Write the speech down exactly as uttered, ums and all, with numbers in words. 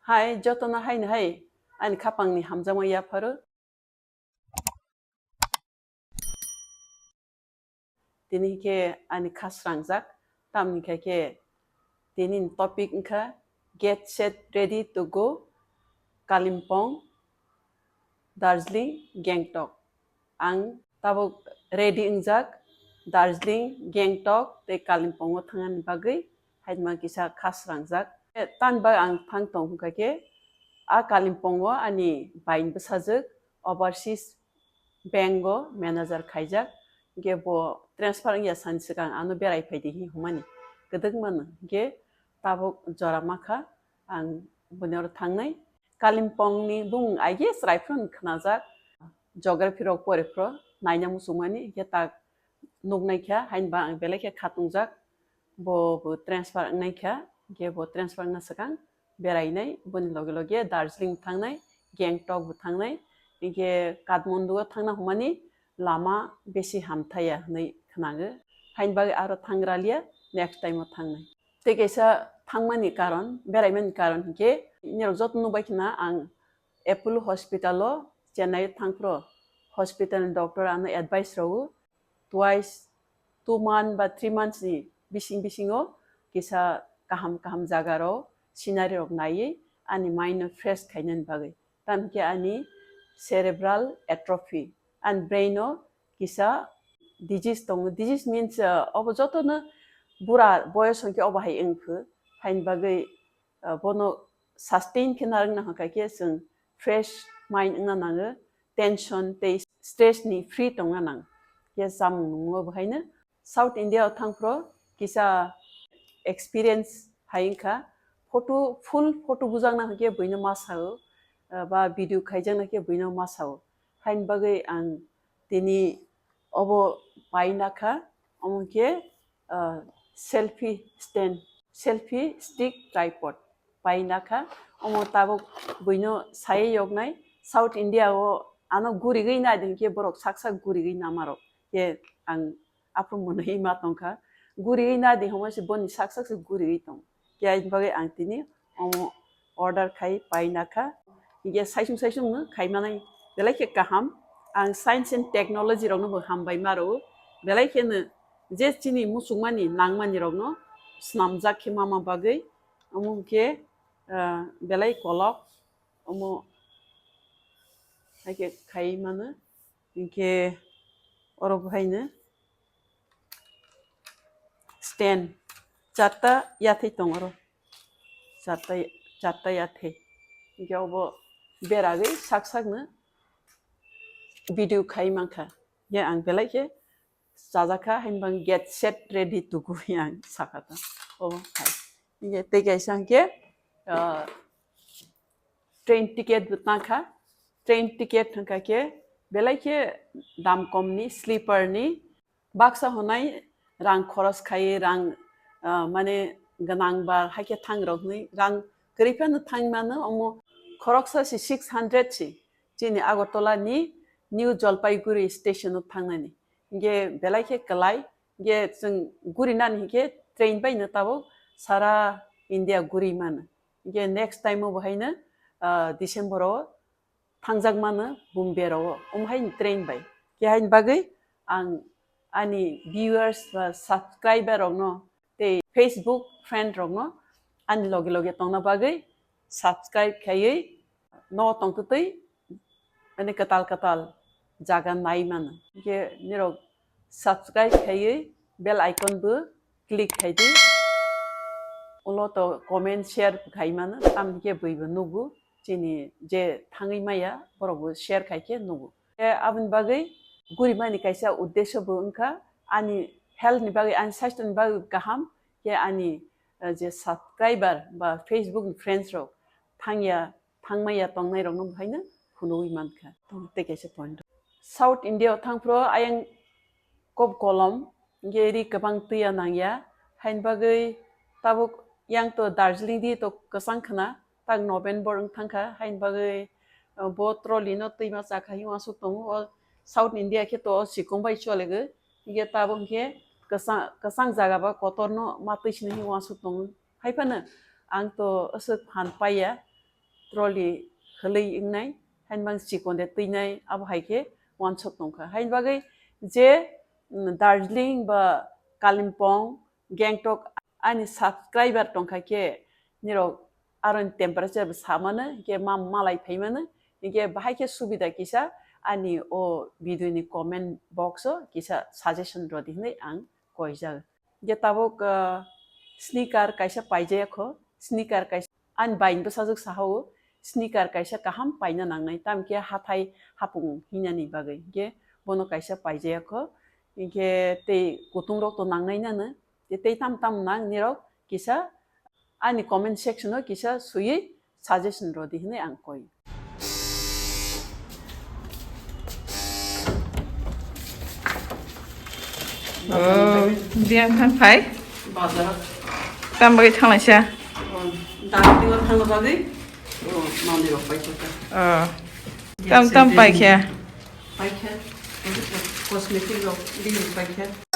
Hai jotono haino hai ani khapangni hamjakma yapharo. Tini hinkhe ani kha srangjak, tamni hinkhe khe tini topic wngkha get set ready to go Kalimpong, Darjeeling, Gangtok. Ang tabuk ready wngjak Darjeeling, Gangtok tei Kalimpong o thangnani bagwi haima kisa kha srangjak. Tamni bagwi ang thang tong hwnkha khe a Kalimpong o ani baini bwsajwk overseas bank o manager khaijak, hinkhe bo transfer wngya sani swkang ano berai phaidi hinwi hwnmani kwdwkmano, hinkhe tabuk jora makha ang boni oro thangnai. Kalimpong ni bumung I guess chwrai phano khnajak, geography rok pore phro naina muchungmani, hinkhe tak nuknai kha, hainba ang belai khe khatungjak, bo bo transfer wngnai kha, hinkhe bo transfer wngna swkang berainai, boni loge loge Darjeeling thangnai, Gangtok bo thangnai, hinkhe Kathmandu o thangna hwnmani lama besi hamthaya hinwi khnago, haini bagwi aro thangraliya, next time o thangnai. Tei kaisa thangmani karon, beraimani karon hinkhe nirok joto nukbai khna ang Apollo hospital o Chennai o thangphro hospital ni doctor ano advice rogo, twice two month ba three months ni bising bisingo kisa kaham kaham jaga rok scenery rok naiwi ani mind no fresh khainani bagwi. Tamkhe ani cerebral atrophy, ani brain o kisa disease tongo. Disease means, uh, obo jotono bura boyos hwnkhe obo hai wngkhu, haini bagwi, uh, bono sustain khe narwkna hwnkha khe chwng fresh mind wngna nango, tension tei stress ni free tongna nango. Khe chamung nungo bo haino South India o thangphro kisa experience hai wngkha, photo, full photo bujakna hwnkhe buino ma sao, uh, ba video khaijakna khe buino ma sao. Haini bagwi ang tini obo paina kha, omo khe, uh, selfie stand, selfie stick tripod paina kha. Omo tabuk buino sai yoknai, South India o ano gurigwi nadi hinkhe borok sak sak gurigwi namarok. Khe ang aphuru mwnwi ma tongkha. Gurigwi nadi hwnba se boni sak sak se gurigwi tong. Khe ani bagwi ang tini omo order khai paina kha. Hinkhe saisung saisung no khai manai belai khe kaham. Ang science and technology rokno bo hambai ma rwo. Belai kheno je chini muchungmani nangmani rokno swnamjak khe mama bagwi. Omo hinkhe, ah, belai kolok. Omo hai khe khai mano. Hinkhe oro bo haino stand charta yathai tong oro. Charta, charta yathai. Hinkhe obo beragwi sak sakno video khai mankha. Hinkhe ang belai khe chajakha, hainbang get set ready to go hinwi ang sakha ta. Obo hai. Hinkhe tei kaisa hinkhe, ah, train ticket bo tangkha. Train ticket hwnkha khe belai khe dam komni, sleeper ni, baksa hwnai rang khoros khai, rang, ah, mane gwnang ba hai khe thang rok hinwi rang kwrwi phano thang mano, omo khoroksa se six hundred se chini Agartala ni New Jalpaiguri station o thangnani. Hinkhe belai khe kwlai, hinkhe chwng gurinani hinkhe train bai no tabuk sara India guri mano. Hinkhe next time o bo haino, ah, December o thangjak mano Bombay rok o, omo hai ni train bai. Khe haini bagwi ang ani viewers ba subscriber rokno tei Facebook friend rokno ani loge loge tongna bagwi subscribe khaiwi no tongtwtwi mane kwtal kwtal jaga nai mano. Hinkhe nirok subscribe khaiwi bell icon bo click khai di. Ulo to comment, share khai mano, tamo khe bui bo nugo, chini je thangwi maya borok bo share khai khe nugo. Khe aboni bagwi guri mani kaisa uddesho bo wngkha, ani health ni bagwi, ani sasthyo ni bagwi kaham, khe ani, eh, je subscriber ba Facebook ni friends rok thangya thangmaya tongnai rokno bo haino phunugwi mankha. Tei kaisa point. South India o thangphro ayang kop kolom, hinkhe ri kwbang twiya nangya, haini bagwi tabuk yang to Darjeeling di to kwchang khna, tak November wng thangkha, haini bagwi, uh, bo trolley no twima chakha hinwi uansuk tongo. O South India khe to o sikong bai cholegwi, hinkhe tabuk hinkhe kwchang, kwchang jaga ba kotor no ma twi sini hinwi uansuk tongo. Haiphano ang to aswk phan paiya, trolley khwlwi wngnai, hainbang chikon de twinai, abo hai khe uansuk tongkha. Haini bagwi je, mm, Darjeeling ba Kalimpong, Gangtok ani subscriber tongkha khe nirok aroni temperature bo samano, hinkhe ma-, malai phaimano, hinkhe bahai khe subida kisa ani o video ni comment box o kisa suggestion rwdi hinwi ang koijak. Hinkhe tabuk, ah, sneaker kaisa paijaya kho, sneaker kaisa ani bai bwsajwk saha o, sneaker kaisa kaham paina nangnai, tamkhe hathai hapung hinani bagwi, hinkhe bono kaisa paijaya kho, hinkhe tei kutung rok to nangnai nano, tei tei tam tam nang nirok kisa ani comment section o kisa swiwi suggestion rwdi hinwi ang koi. Oh, biyang thang phai? Bazar. Tam bagwi thanglaisa? Oh, Darjeeling o thangna bagwi. Oh, manwi rok paikha. Oh. Tam tam paikha? Paikha. Cosmetic rok bini paikha.